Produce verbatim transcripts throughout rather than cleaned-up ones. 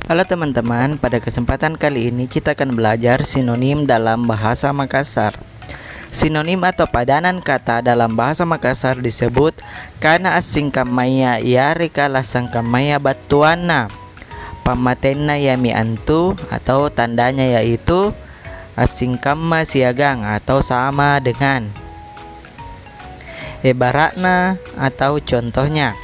Halo teman-teman, pada kesempatan kali ini kita akan belajar sinonim dalam bahasa Makassar. Sinonim atau padanan kata dalam bahasa Makassar disebut kana assingkammaya yareka lassangkammaya battuanna. Pammatenna iami antu atau tandanya yaitu assingkamma siagang atau sama dengan. Ebara'na atau contohnya,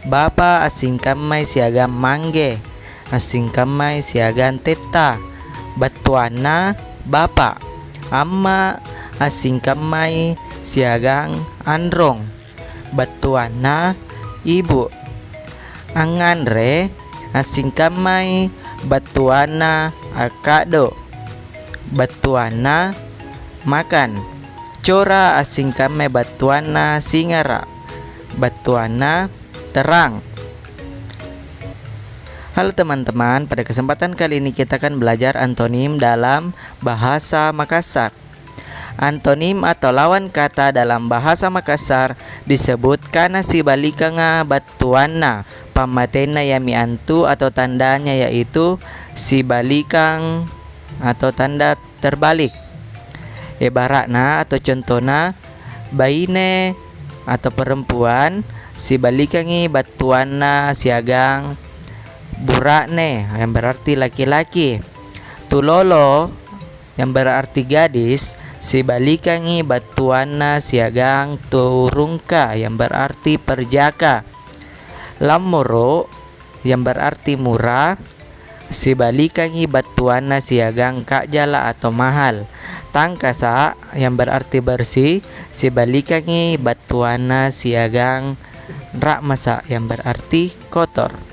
bapa assingkammai siagang mangge assingkammai siagang tetta, battuanna bapa. Amma assingkammai siagang anrong, battuanna ibu. Angnganre assingkammai battuanna akka'do, battuanna makan. Cora assingkammai battuanna singara, battuanna terang. Halo teman-teman, pada kesempatan kali ini kita akan belajar antonim dalam bahasa Makassar. Antonim atau lawan kata dalam bahasa Makassar disebut kana sibalikanga battuanna. Pammatenna iami antu atau tandanya yaitu sibalikang atau tanda terbalik. Ebara'na atau contona, baine atau perempuan sibalikangi battuanna siagang bura'ne yang berarti laki-laki. Tulolo yang berarti gadis sibalikangi battuanna siagang turungka yang berarti perjaka. Lammoro yang berarti murah sibalikangi battuanna siagang ka'jala atau mahal. Tangkasa yang berarti bersih sibalikangi battuanna siagang ra'masa yang berarti kotor.